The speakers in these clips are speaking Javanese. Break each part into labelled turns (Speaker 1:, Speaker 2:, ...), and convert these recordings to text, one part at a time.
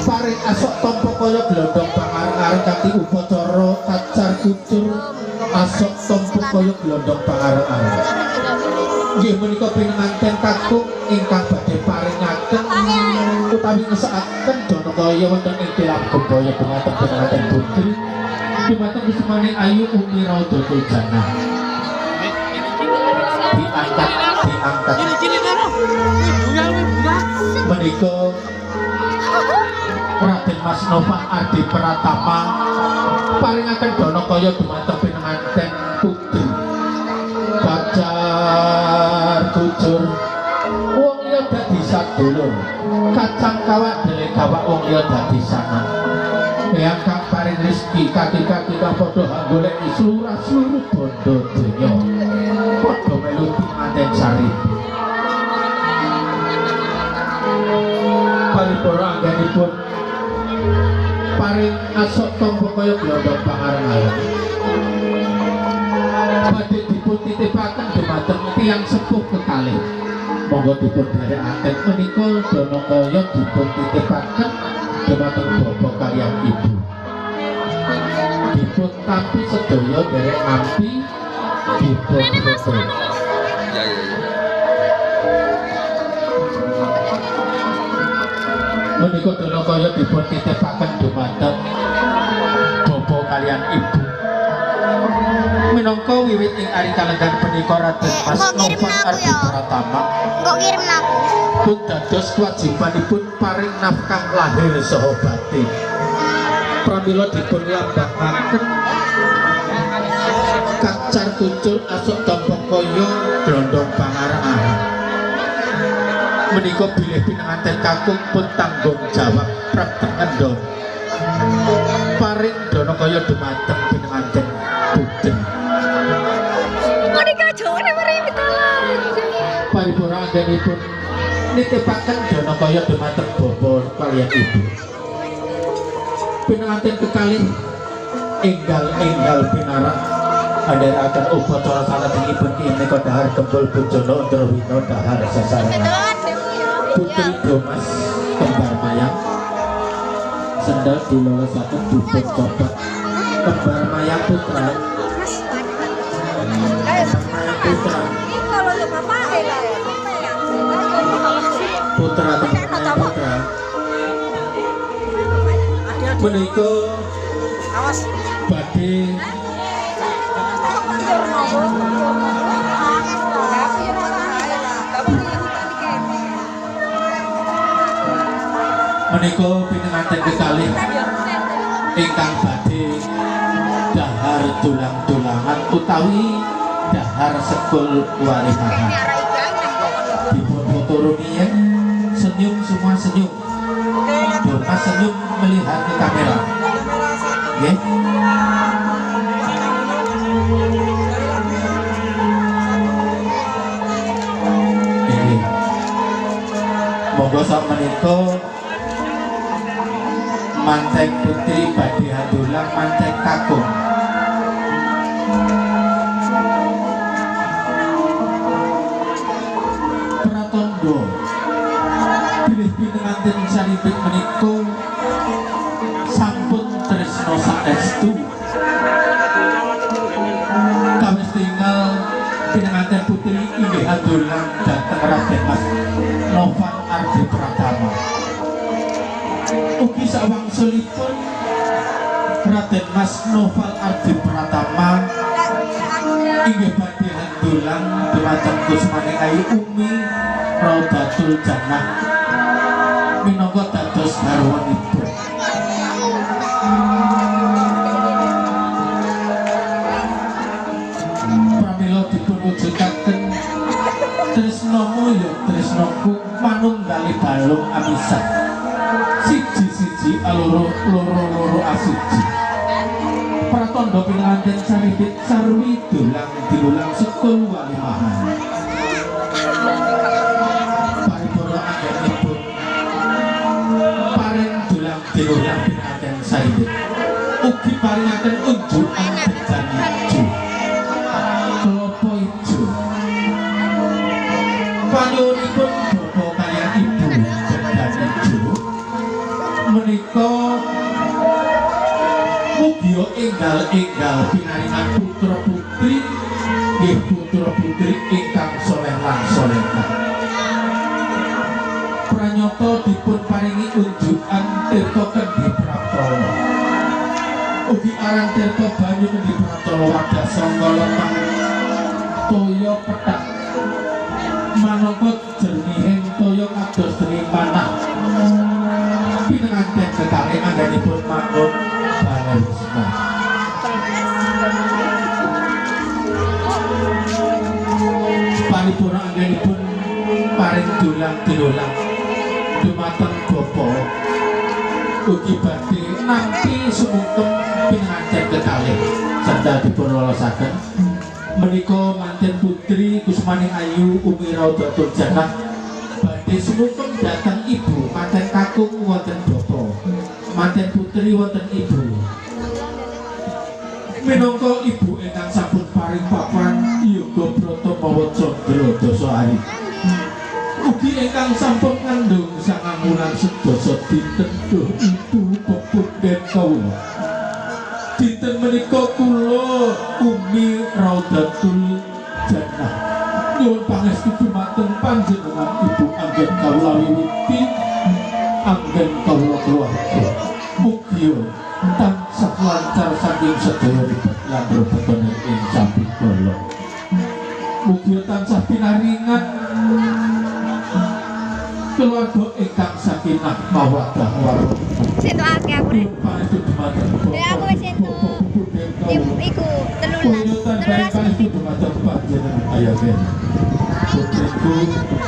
Speaker 1: Paring asok tampa kaya glondhong pangareng-areng kanthi upacara kacar kucur asok tampa kaya glondhong pangareng-areng. Nggih menika pinanganten kakung ingkang badhe paringaken utawi ngesakaken dana kaya wonten ing tilam gembaya dumateng pinanganten putri dumateng kusumane Ayu Umi Raudhatul Jannah. Diangkat, diangkat. Menika Raden Mas Nova Ardi Pratama paringaken dana kaya dumateng pinanganten putri. Kacar kucur wong liya dadi sadulur, kacang kawak dele kawak wong liya dadi sanak. Eyang kang paring rezeki kaki-kaki kang padha golek seluruh seluruh bondo donya padha melu pinanganten sari. Paripurna anggenipun paring asok tampa kaya glondhong pangareng-areng. Badhe dipun titipaken dumateng tiyang sepuh kekalih. Monggo dipun dherekaken menika dana kaya dipun titipaken dumateng bapak kaliyan ibu. Dipun tampi sedaya nderek nampi dipun foto.
Speaker 2: Ya ya ya.
Speaker 1: Menika dana kaya dipun titipaken dumateng bapak kaliyan ibu. Minangka wiwit ing ari kalenggan punika Raden Mas Nova Ardi Pratama
Speaker 3: Kok kirim aku?
Speaker 1: Pun dados kewajibanipun paring nafkah lahir saha batin. Pramila dipun lambangaken kacar kucur asok tampa kaya glondhong pangareng-areng. Menika bilih pinanganten kakung pun tanggung jawab prapta ngendon paring dana kaya dumateng pinanganten putri. Paripurna anggenipun nitipaken dana kaya dumateng bapa kaliyan ibu. Pinanganten kekalih enggal-enggal pinarak andharaken upacara salajengipun menika dahar gembul bojone Andrawina dahar sasarengan. Putri Domas kembar mayang sendal dilolosaken dipun copot. Kembar mayang putra. Kembar mayang putra. Putra kembar mayang putra. Menika badhe menika pinanganten kekalih ingkang badhe dahar dulang-dulangan utawi dahar sekul walimahan. Dipun foto rumiyin, senyum semua senyum. Domas senyum melihat ke kamera. Nggih. Nggih. Monggo sak menika manten putri badhe handulang manten kakung. Pratandha bilih pinanganten saripit menika sampun tresna saestu. Kawis tinggal pinanganten putri inggih handulang dhateng Raden Mas Novan Ardi Pratama. Ugi sawangsulipun Raden Mas Noval Ardi Pratama inggih badhe handulang dumateng kusmane Ayu Umi Raudhatul Jannah minangka dados garwanipun. Pramila dipun wujudaken tresnamu ya tresnaku manunggali balung amisah. Siji-siji aloro loro-loro asiji. Pratandha pinanganten saripit sarwi dulang dilulang sekul walimahan. Paripurna anggenipun paring dulang dilulang pinanganten saripit. Ugi paringaken unjukan degan ijo. Klopo ijo. Panyuwunipun bapa kaliyan ibu degan ijo. Menika mugia enggal-enggal pinaringan putra putri nggih putra putri ingkang soleh lan solehah. Pranyata dipun paringi unjukan tirta Kendhi Praptala. Ugi aran tirta banyu Kendhi Praptala wadah sangka lemah toya pethak. Manangka jernihing toya kados dening manah. Pinanganten kekalih anggenipun manggon balai wisma. Paripurna anggenipun paring dulang dilulang dumateng bapa ugi badhe nampi sumungkem pinanganten kekalih sandal dipun lolosaken. Menika manten putri Kusmaning Ayu Umi Raudhatul Jannah badhe sumungkem dhateng ibu manten kakung wonten bapa manten putri wonten ibu. Minangka ibu ingkang sampun paring papan yoga brata mawa candra dasa hari ugi ingkang sampun ngandung sangang wulan sedasa dinten duh ibu pepunden kawula. Dinten menika kula Umi Raudhatul Jannah nyuwun pangestu dumateng panjenengan ibu anggen kawula wiwiti anggen kawula keluarga mugia tansah lancar saking sedaya ribet lan robetone ing sambikala. Mugia tansah pinaringan keluarga ingkang sakinah mawaddah warahmah.
Speaker 3: Entuk akeh aku rek. Dek aku wis entuk. Iku 13.
Speaker 1: Dumateng panjenengan ayah. Putriku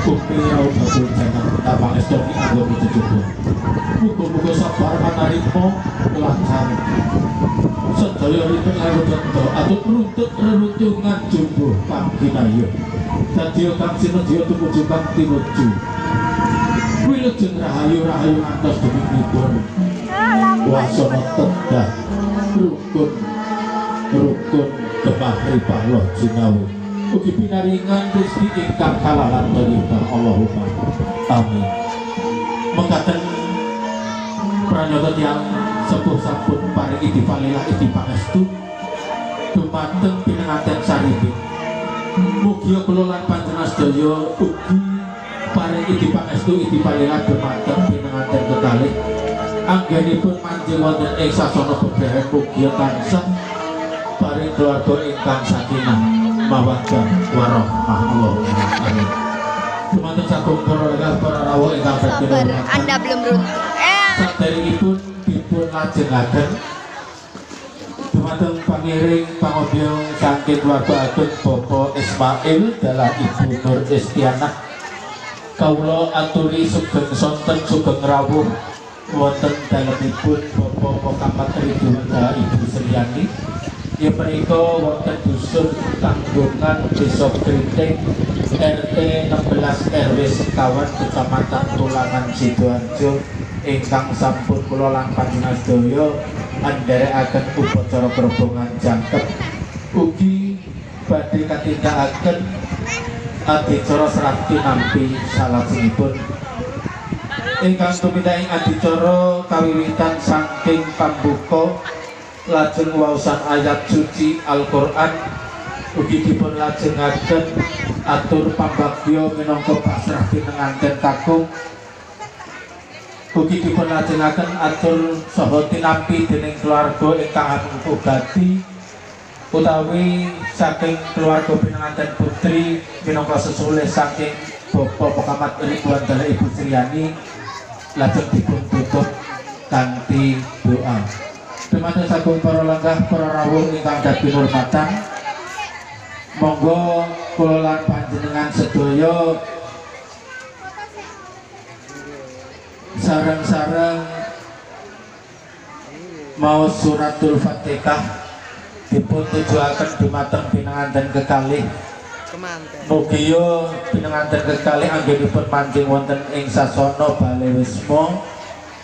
Speaker 1: Umi Raudhatul Jannah pangestoni anggo picucuku. Muga-muga sabar manarima lancar. Sedaya ribet lan rutut atut runtut reruntungan jumbuh kang kinayuh. Dadi kang sinedya tumuju kang tinuju. Wilujeng rahayu rahayu ngantos dumugi wasana tedah rukun rukun gemah ripah loh jinawi. Ugi pinaringan rezeki ingkang halalan thayyibah Allahumma amin. Mekaten pranyata tiyang sepuh sampun paring idi falilah idi pangestu dumateng pinanganten saribin. Mugia kula lan panjenengan sedaya ugi paring idi pangestu idi falilah dumateng pinanganten kekalih. Anggenipun manjing wonten ing sasana bebrayan mugia tansah paring keluarga ingkang sakinah mawaddah warahmah. Allahumma amin. Dumateng sagung para lenggah para rawuh ingkang
Speaker 3: Sabar, Anda belum beruntung.
Speaker 1: Saderengipun dipun lajengaken dumateng pangiring pangobyong saking keluarga ageng Bapak Ismail dalah Ibu Nur Istianah. Kawula aturi sugeng sonten sugeng rawuh wonten dalemipun Bapak Muhammad Ridwan dalah Ibu Sriani. Ya menika wonten dusun Tanggungan Desa Kriting RT 16 RW sekawan Kecamatan Tulangan Sidoarjo ingkang sampun kula lan panjenengan sedaya andherekaken upacara kerobongan jangkep. Ugi badhe katindakaken adicara serah tinampi salajengipun ingkang tumindak ing adicara kawiwitan saking pambuka lajeng waosan ayat suci Al-Qur'an ugi dipun lajengaken atur pambagya minangka pasrah pinanganten kakung. Ugi dipun lajengaken atur saha tinampi dening keluarga ingkang hamengku gati utawi saking keluarga pinanganten putri minangka sesulih saking Bapak Muhammad Ridwan dalah Ibu Sriani lajeng dipun tutup kanthi doa. Dumateng sagung para lenggah para rawuh ingkang dadi hormatan, monggo kula lan panjenengan sedaya sareng-sareng maos suratul Fatihah dipun tujuaken dumateng pinanganten kekalih. Mugia pinanganten kekalih anggenipun manjing wonten ing sasana bale wisma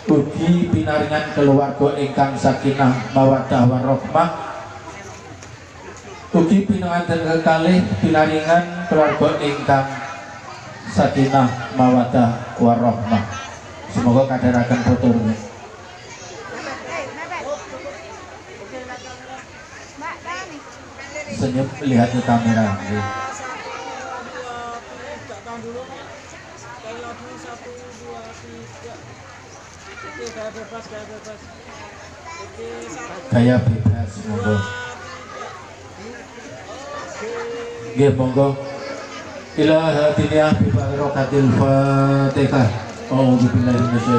Speaker 1: ugi pinaringan keluarga ingkang sakinah mawaddah warahmah. Ugi pinanganten kekalih pinaringan keluarga ingkang sakinah mawaddah warahmah. Semoga kadharaken putur. Senyum lihat ke kamera. Nggih. Gaya bebas monggo. Nggih monggo. Ila hadiniyah bi barakatil Fatihah. A'udzu billahi minasyaitonir